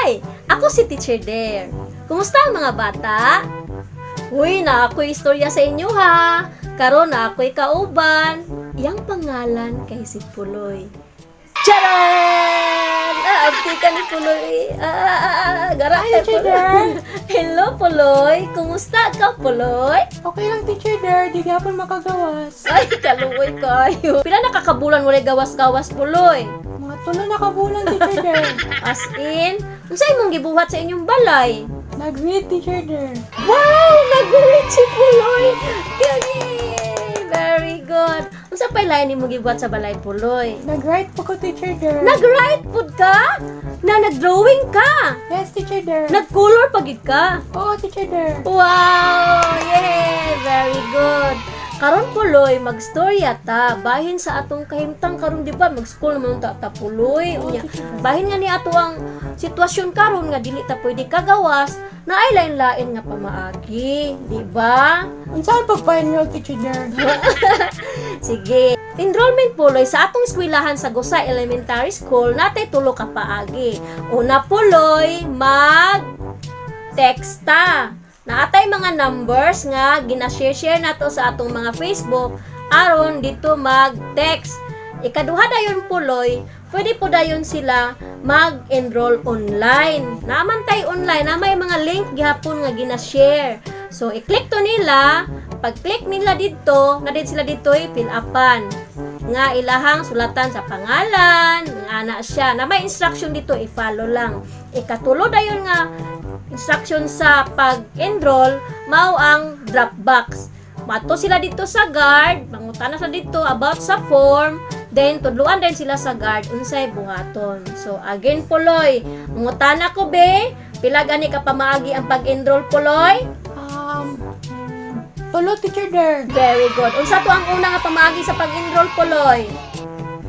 Hi! Ako si Teacher Dare. Kumusta ang mga bata? Uy, naa ako'y istorya sa inyo ha. Karon naa ako'y kauban. Iyang pangalan kay si Puloy. Charan! Ah, abti ka ni Puloy. Ah, ah, ah, ah, gara Hi, kay Teacher Puloy. Dare. Hello, Puloy. Kumusta ka, Puloy? Okay lang, Teacher Dare. Di gihapon makagawas. Ay, kaluoy kayo. Pila na ka kabulan walay gawas-gawas, Puloy? Mga 3 na kabulan, Teacher Dare. As in, unsa imong gibuhat sa inyong balay? Nag-read, Teacher Dare. Wow! Nag-read si Puloy! Yay! Very good! Unsa pa'y lain nimo gibuhat sa balay, Puloy? Nag-write po ko, Teacher Dare. Nag-write pud ka? Na nag-drawing ka? Yes, Teacher Dare. Nag-color pa gid ka? Oo, Teacher Dare. Wow! Yay! Very good! Karon, Puloy, magstorya ta. Bahin sa atong kahimtang karon, di ba? Mag-school naman ta ta, Puloy. Oo, Unya, Teacher Dare. bahin nga ni ato ang sitwasyon karon nga dili ta pwede kagawas na ay lain-lain nga pamaagi, di ba? Unsa ang pagpa-enroll, Teacher Dare? Sige. Enrollment, Puloy, sa atong eskwelahan sa Gusa Elementary School, natay tulo ka paagi. Una, Puloy, mag texta. Naatay mga numbers nga gina-share-share nato sa atong mga Facebook aron dito mag-text. Ikaduha dayon, Puloy, pwede po dayon sila mag-enroll online. Naaman tay online, na may mga link gihapon nga gina-share. So i-click to nila, pag-click nila dito, na din sila dito fill upan nga ilahang sulatan sa pangalan, nga ana siya. Na may instruction dito, i-follow lang. Ikatulo dayon nga instruction sa pag-enroll, mao ang Dropbox. Mato sila dito sa guard, mangutana sila dito about sa form, then tudluan din sila sa guard unsay buhaton. So again, Puloy, mangutana ko be, pila gani ka pamaagi ang pag-enroll, Puloy? Tulo, Teacher Dare. Very good. Unsa to ang una nga pamaagi sa pag-enroll, Puloy?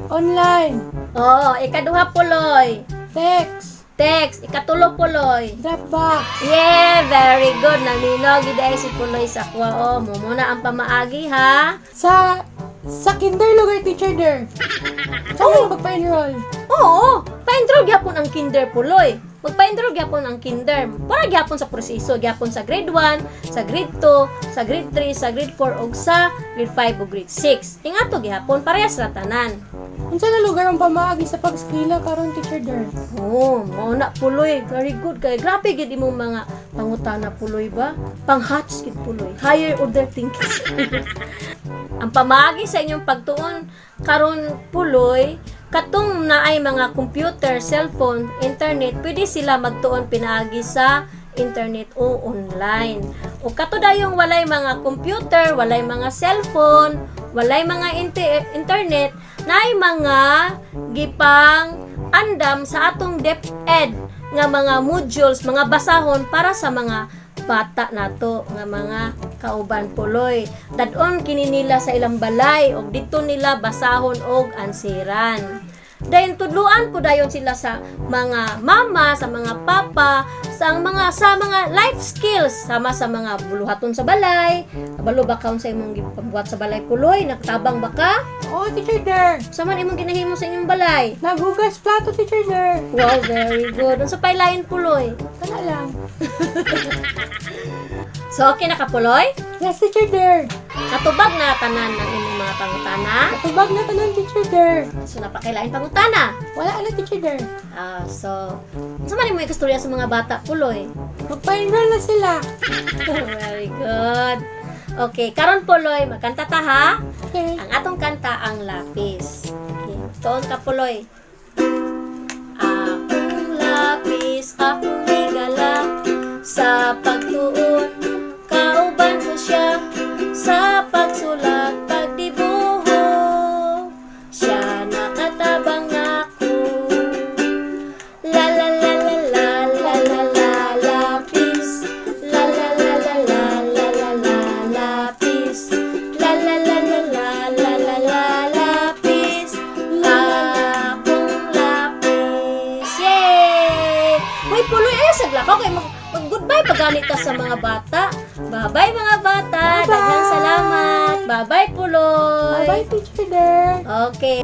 Online. Oh, ikaduha, Puloy? Text. Text. Ikatulo, Puloy? Dropbox. Yeah, very good. Naminaw gid ay si Puloy sa kwa. Oh, mo muna ang pamaagi ha. Sa kinder lugar, Teacher Dare. Saan oh, pagpa-enroll? Oo, pa-enroll gyapon ang kinder, Puloy. Magpa-enroll gyapon ang kinder. Para gyapon sa proseso, gyapon sa grade 1, sa grade 2, sa grade 3, sa grade 4 ug sa grade 5 ug grade 6. Ingato gyapon, parehas ra tanan. Unsa na lugar ang pamaagi sa pag-eskwela karon, Teacher Dare? Oh, mao na, Puloy. Very good kay. Grabe gid imong mga pangutana, Puloy ba? Pang-HOTS gid, Puloy. Higher order thinking. Ang pamaagi sa inyong pagtuon karon, Puloy, katong naay mga computer, cellphone, internet, pwede sila magtuon pinaagi sa internet o online. O kato dayong walay mga computer, walay mga cellphone, walay mga internet, naay mga gipang andam sa atong DepEd nga mga modules, mga basahon para sa mga bata nato nga mga kauban, Puloy. Dadon kini nila sa ilang balay og dito nila basahon og ansiran. Dayon tudluan po dayon sila sa mga mama, sa mga papa, sa mga life skills sama sa mga buluhaton sa balay. Kabalo ba ka sa imong gipambuhat sa balay, Puloy? Nakatabang ba ka? Oo, Teacher Dare. Sa man imong ginahimo sa inyong balay? Naghugas plato, Teacher Dare. Wow, very good. Unsa pay lain, Puloy? Kana lang. So okay na ka, Puloy? Yes, Teacher Dare. Katubag na tanan ng imong mga pangutana? Tubag na tanan, Teacher Dare. So naa pa kay lain pangutana? Wala na, Teacher Dare. Ah, so unsa man imong istorya sa mga bata, Puloy? Magpa-enroll na sila. Very good. Okay, karon, Puloy, magkanta ta ha. Okay. Ang atong kanta, ang Lapis. Okay, tuon ka, Puloy. Akong lapis, akong higala sa pagtuon, kauban ko siya sa pagsulat, pagdibuho. Siya nakatabang ako. La la la la la la la la lapis. La la la la la la la la lapis. La la la la la la la la lapis. Akong lapis. Yay! Hoy, Puloy, ay sagla ka kay mag goodbye pa ganit ta sa mga bata. Bye-bye, mga bata. Bye-bye. Daghang salamat. Bye-bye, Puloy. Bye-bye, Teacher Dare. Okay.